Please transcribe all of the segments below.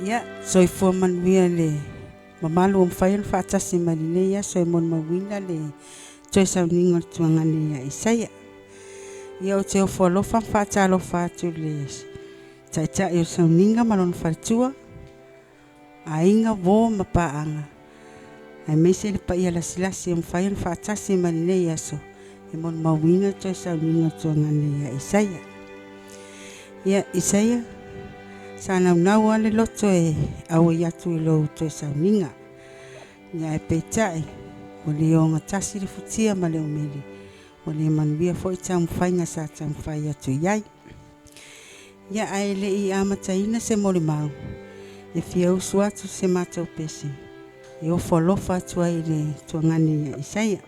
Ia, soifua manuia le mamalu ua mafai ona faatasi mai lenei aso e molimauina le toe sauniga o le tuagane ia Isaia. Ia ou te ofo alofa ma faatalofa atu i le taitai o le sauniga ma lona faletua, aiga, uo ma paaga, aemaise le paia lasilasi ua mafai ona faatasi mai lenei aso e molimauina le toe sauniga o le tuagane ia Isaia. Ia Isaia, sa naunau lava le loto e auai atu i lou toe sauniga. Ia ae peitai, ua le ogatasi le futia ma le umele, ua le manuia foi taumafaiga sa taumafai atu i ai. Ia ae le i amataina se molimau, e fia usu atu se matou pese e ofo alofa atu ai i le tuagane ia Isaia.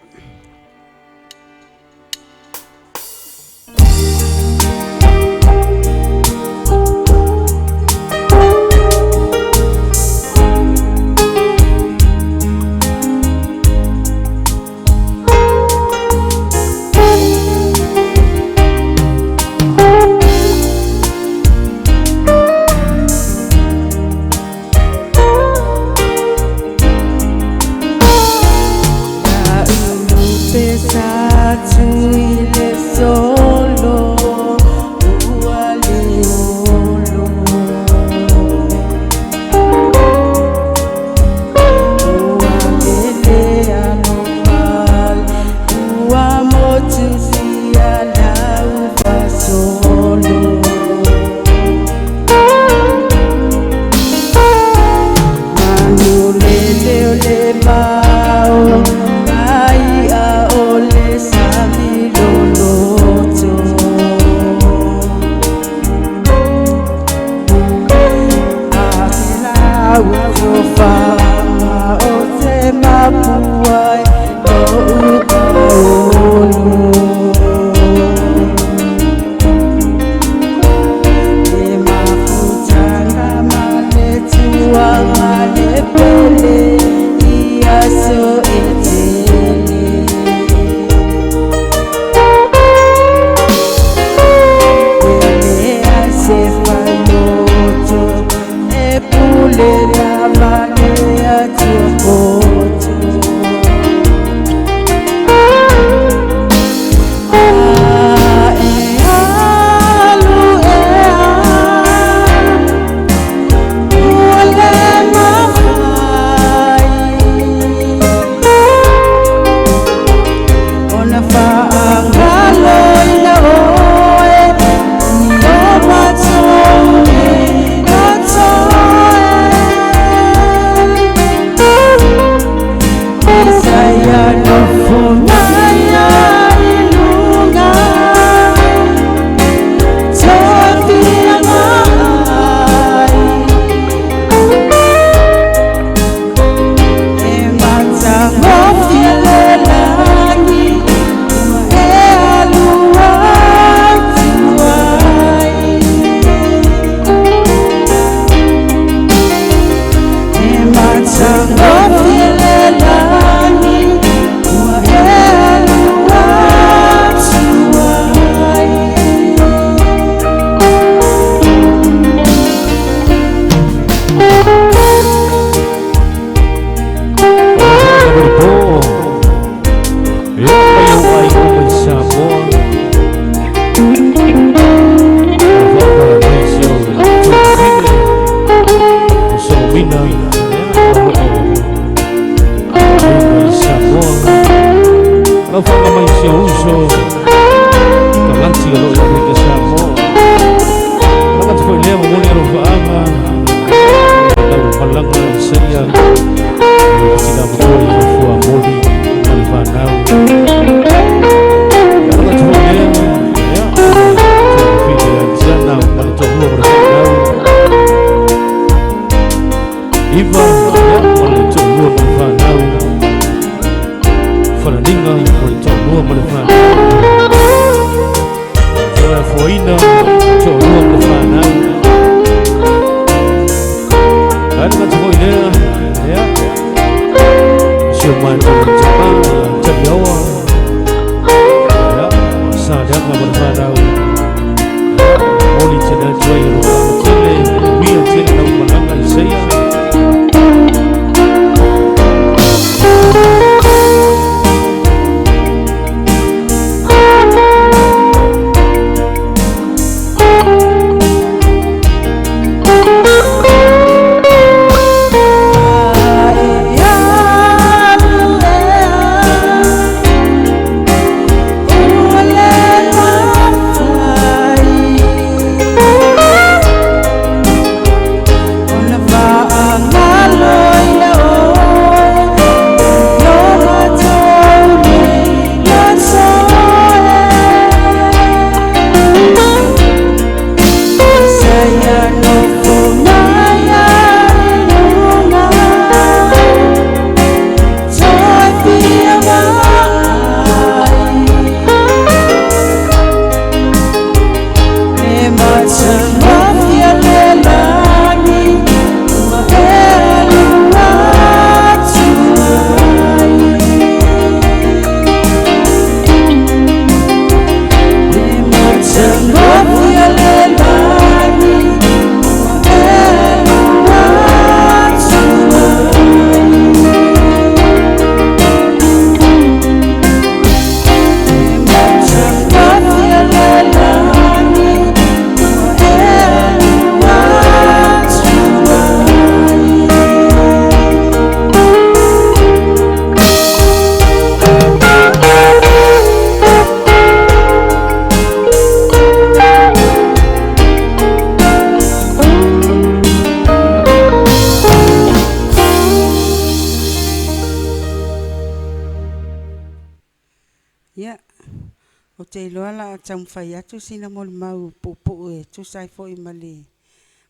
te iloa o le a taumafai atu sina molimau puupuu e tusa ai foi ma le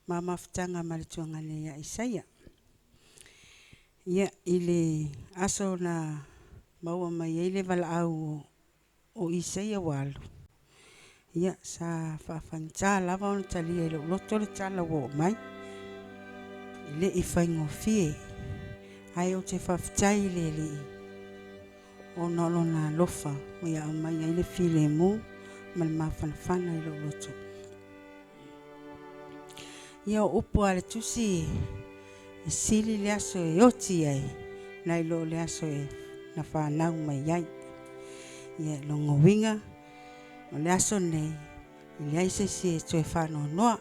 ma mafutaga ma le tuagane ia Isaia. Ia, i le aso na maua mai ai le valaau o Isaia ua alu, ia sa faafaigata lava ona talia e lou loto le tala ua oo mai, e le i faigofie. Ae ou te faafetai i le Alii ona o Lona alofa ua ia aumaia ai le filemu ma le mafanafana i lou loto. Ia o upu lava a le Tusi, e sili le aso e oti ai nai lo le aso na fanau mai ai. Ia o lona uiga, o le aso lenei, e leai se isi e toe faanoanoa,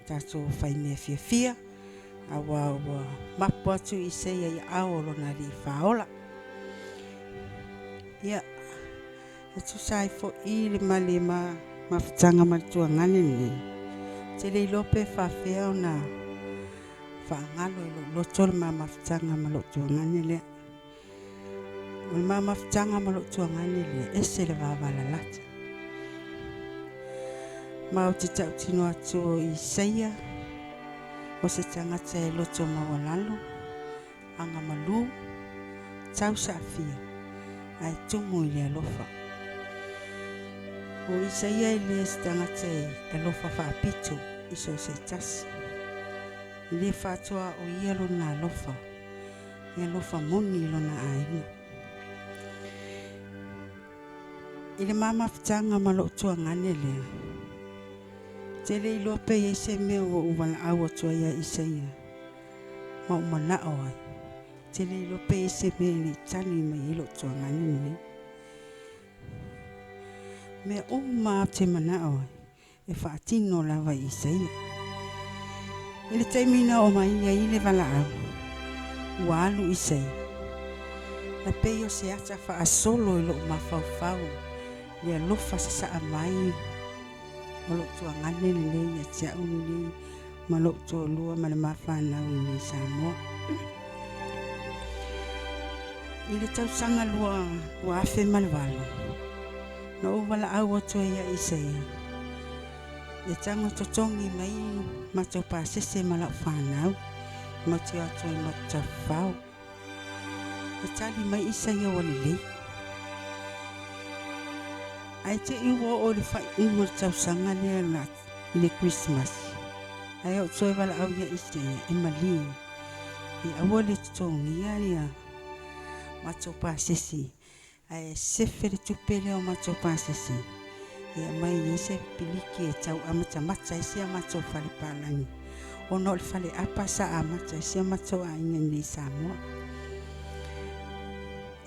tatou faimea fiafia aua ua mapu atu Isaia i aao o lona Alii Faaola. Ia, e tusa ai foi ma le mafutaga ma le tuagane lenei, ou te le iloa pe faapefea ona faagalo e lou loto le ma mafutaga ma lou tuagane lea. O le ma mafutaga ma lou tuagane lea, e ese le vavalalata. Ma ou te tautino atu o Isaia, o se tagata e loto maualalo, agamalu, tausaafia, ae tumu i le alofa. O Isaia e le o se tagata e alofa faapito i so o se tasi. E le faatuaoia lona alofa, e alofa moni i lona aiga. I le ma mafutaga ma lou tuagane lea, ou te le iloa pe i ai se mea ua ou valaau atu ai ia Isaia ma ou manao ai, ou te le iloa pe i ai se mea e le i tali mai ai lou tuagane lenei. O mea uma lava ou te manao ai, e faatino lava e Isaia. I le taimi na oo mai ai le valaau ua alu Isaia, e pei o se ata faasolo i lou mafaufau le alofa sasaa mai o lou tuagane lenei ia te au lenei ma lou toalua ma le ma fanau iinei i Samoa. I le tausaga 2008, na ou valaau atu ai ia Isaia e tago e totogi mai matou pasese ma lau fanau matou te o atu ai matou te tafafao. E tali mai Isaia ua lelei. Ae te i ua oo i le faaiuga o le tausaga lea i le Kerisimasi, ae ou toe valaau ia Isaia, e malie, e aua le totogia ia matou pasese, ae sefe le tupe lea o matou pasese e aumai ai se piliki e tau amatamata ai si a matou fale palagi, ona o le faleapa sa amata ai si o matou aiga iinei i Samoa.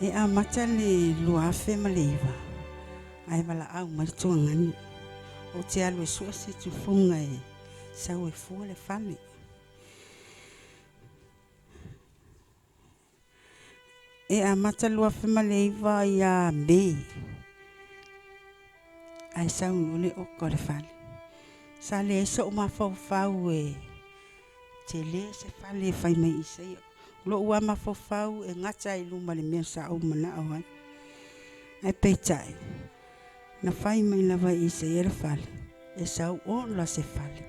E amata le 2009 ae valaau mai le tuagane, ou te alu e sue se tufuga e sau e fua le fale. E amata le 2009 ia Me, ae sau loa le oka o le fale. Sa leai so'u mafaufau e tele se fale e fai mai Isaia. O lo'u lava mafaufau e gata lava i luma i le mea sa ou manao ai. Ae peitai, na fai mai lava e Isaia le fale, e sau ola se fale,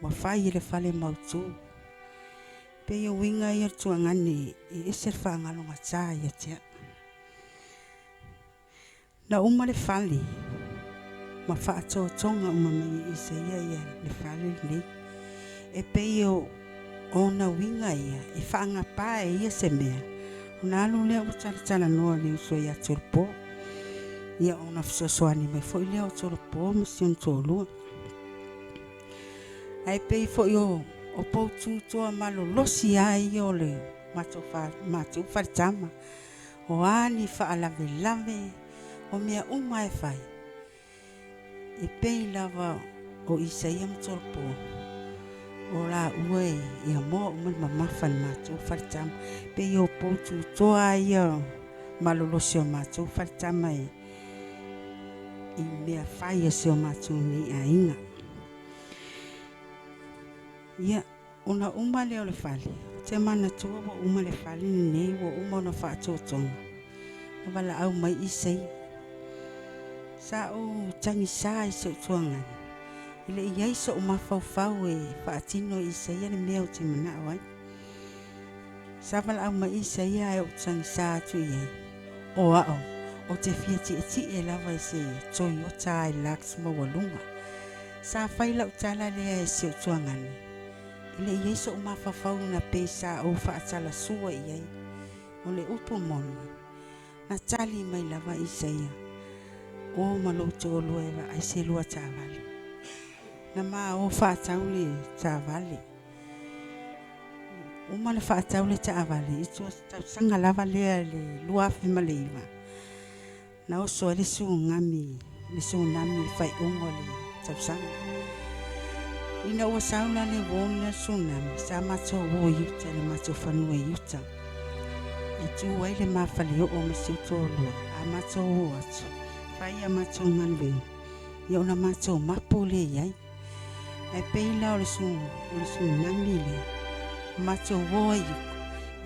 ua fai e le fale mautu. E pei o uiga ia o le tuagane e ese le faagalogata ia te au. Na uma le fale ma faatotoga uma mai e Isaia le fale lenei. E pei o ona uiga ia e faagapa e ia se mea, ona alu lea ua talatalanoa i le uso ia Tolopo, ia ona fesoasoani mai foi lea o Tolopo ma si ona toalua. Ae pei foi o poutu malolosi lava ia o le matou faletama. O a ni faalavelave, o mea uma lava e fai, e pei lava o Isaia ma Tolopo, o laua e amoa uma le mamafa i le matou faletama. E pei o poutu toa ia malolosi o matou faletama i mea fai a si o matou nei aiga. Ia, ona uma lea o le fale, ou te manatua ua uma le fale lenei ua uma ona faatotoga, na valaau mai Isaia. Sa ou tagisa i si ou tuagani, e le i i ai so'u mafaufau e faatino e Isaia le mea ou te manao ai. Sa valaau mai Isaia ae ou tagisa atu i ai, o a'u ou te fia tietie lava i se Toyota Hilux maualuga. Sa fai lau tala lea e si ou tuagani, e le i i ai so'u mafaufau na pei sa ou faatalasua i ai. O le upu moni, na tali mai lava Isaia, o ma lou toalua e vaai se lua taavale. Na ma o faatau le taavale. Uma ona faatau le taavale, i tausaga lava lea le 2009, na oso ai le tsunami le tsunami i le faaiuga o le tausaga. Ina ua sau la le uo lea tsunami, sa matou o i uta i le matou fanua i uta e tu ai le ma faleoo ma si ou toalua. A matou o atu fai a matou galuega, ia ona matou mapu lea i ai. Ae pei la o le tsunami lea, matou o ai i uta,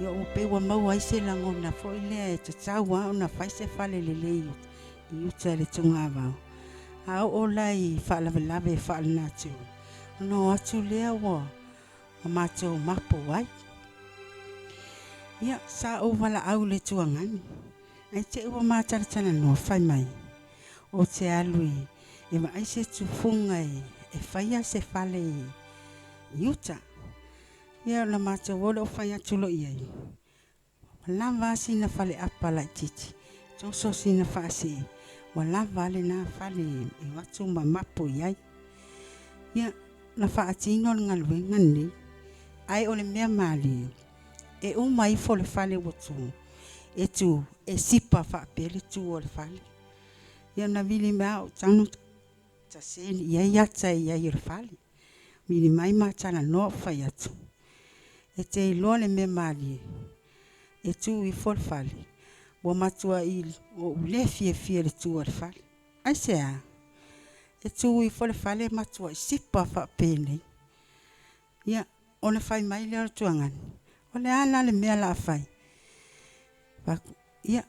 ia ua pei ua maua ai se lagona foi lea e tatau lava ona fai se fale lelei i uta i le togavao. A oo la i faalavelave faalenatura, ona o atu lea ua matou mapu ai. Ia, sa ou valaau i le tuagani, ae te i ua ma talatalanoa fai mai, ou te alu e vaai se tufuga e faia se fale i uta. Ia ona matou o lea ou fai atu loa i ai, ua lava a sina faleapa laitiiti, toso sina faasee, ua lava a lena fale e o atu ma mapu i ai. Ia, na faatino le galuega lenei, ae o le mea malie, e uma ifo le fale ua tu, e tu e sipa faapea le tu o le fale. Ia na vili mai lava ou tago ta send i ai ata i ai o le fale. Vili mai ma talanoa ou fai atu, e te iloa le mea malie, e tu ifo le fale, ua matuai ou le fiafia i le tu a le fale. Aisea? E tu ifo le fale e matuai sipa faapenei. Ia, ona fai mai lea o le tuagani, o le a la le mea o le a fai? Fai atu, ia,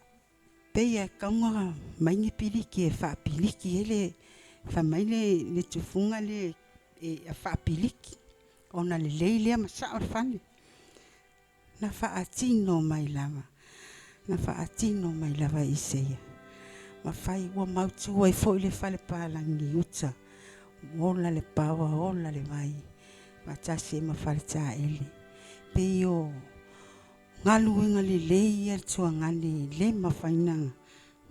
pei e tatau ona aumai ni piliki e faapiliki ai le… Fai mai le tufuga lea e faapiliki ona lelei lea ma sao le fale. Na faatino mai lava, na faatino mai lava e Isaia ma fai ua mautu ai foi le fale palagi i uta, ua ola le paoa, ola le vai, faatasi ai ma faletaele. E pei o galuega lelei ia a le tuagani e le mafai ona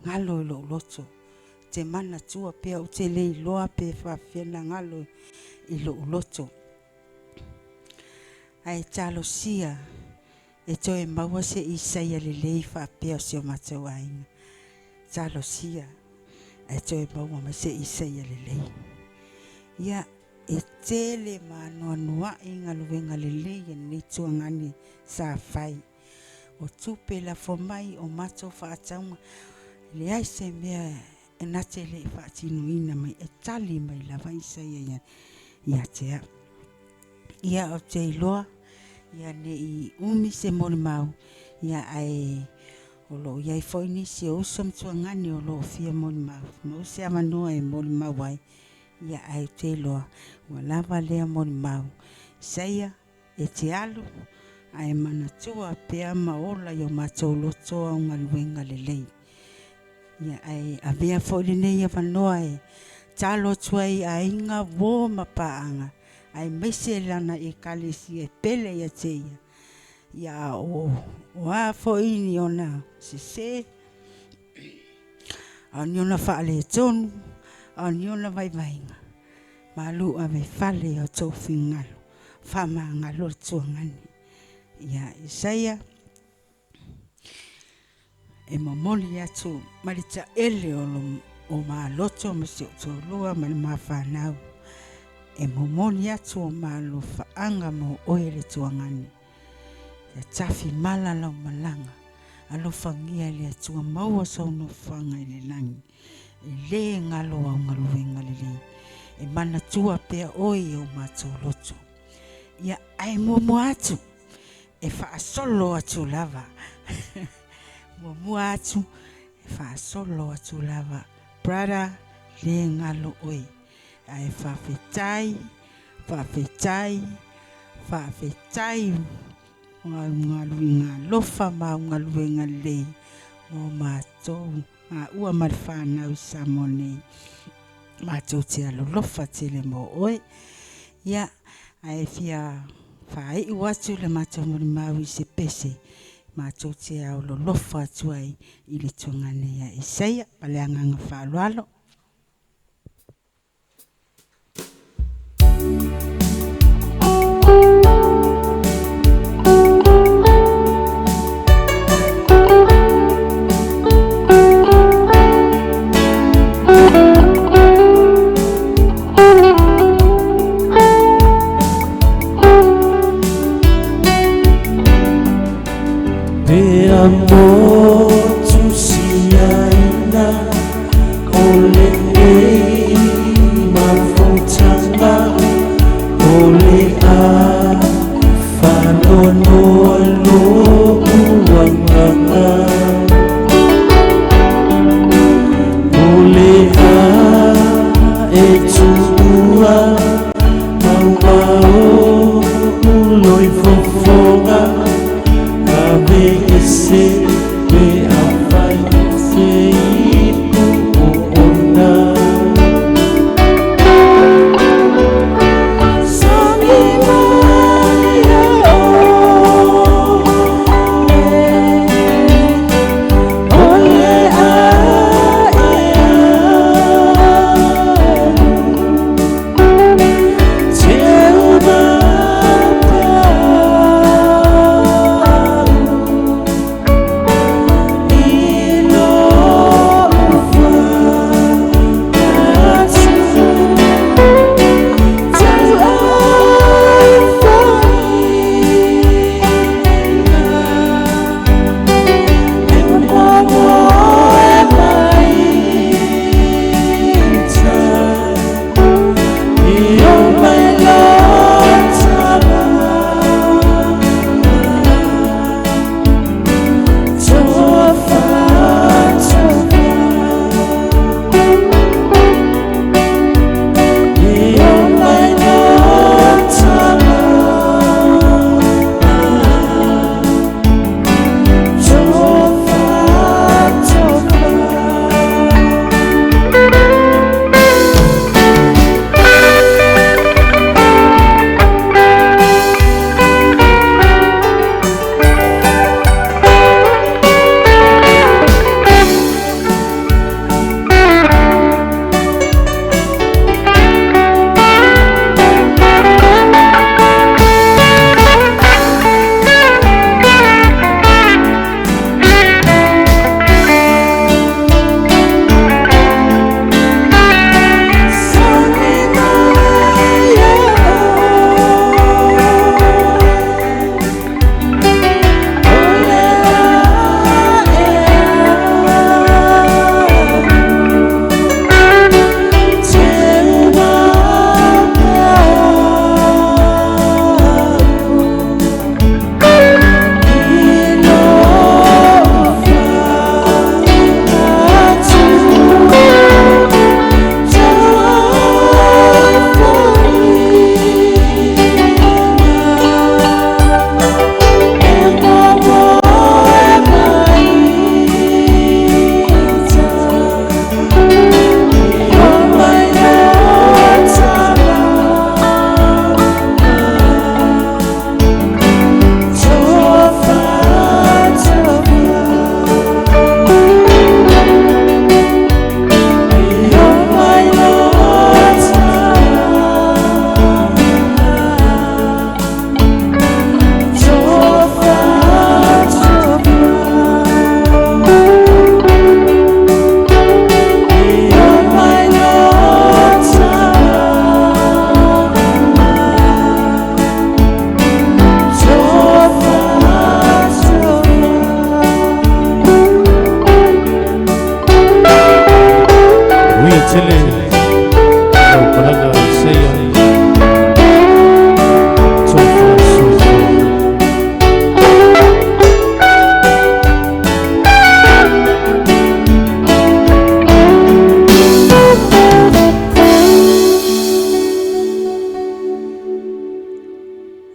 galo i lou loto. Ou te manatua pea, ou te le iloa pe faapefea ona galo i lou loto. Ae talosia e toe maua se Isaia lelei faapea o si o matou aiga. Talosia ae toe maua mai se Isaia lelei. Ia, e tele ma anoanoai galuega lelei a lenei tuagani sa fai. O tupe lafo mai, o matou faatauga, e leai se mea e na te le i faatinoina mai, e tali mai lava Isaia ia te au. Ia, ou te iloa ne i umi se molimau, ae o lo o i ai foi nisi o uso ma tuagani o lo o fia molimau, maua se avanoa e molimau ai, ae ou te iloa ua lava lea molimau. Isaia, e te alu ae manatua pea ma ola i o matou loto au galuega lelei. Ia, ae avea foi lenei avanoa e tatalo atu ai i aiga, uo ma paaga, aemaise lana Ekalesia e pele ia te ia, ia o a foi ni ona sese, a o ni ona faaletonu, a o ni ona vaivaiga, malu ave i fale i o outou finagalo, faamagalo le tuagani. Ia, Isaia, e momoli atu mai le taele o ma loto ma si ou toalua ma le ma fanau, e momoli atu o ma alofaaga mo oe le tuagani. Ia tafimala lau malaga, alofagia e le Atua maua sou nofoaga i le lagi. E le galo au galuega lelei, e manatua pea oe i o matou loto. Ia, ae muamua atu, e faasolo atu lava. Muamua atu, e faasolo atu lava. Brother. Le galo oe. Ae faafetai, faafetai, faafetai o au galuega alofa ma au galuega lelei mo matou, maua ma le fanau i Samoa nei. Matou te alolofa tele mo oe. Ia, ae fia faaiu atu le matou molimau i se pese matou te alolofa atu ai i le tuagane ia Isaia. Ma le agaga faaaloalo. Pe amo tusiaina o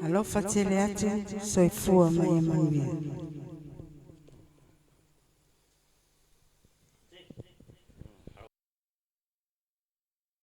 Alofa tele atu, soifua ma ia manuia.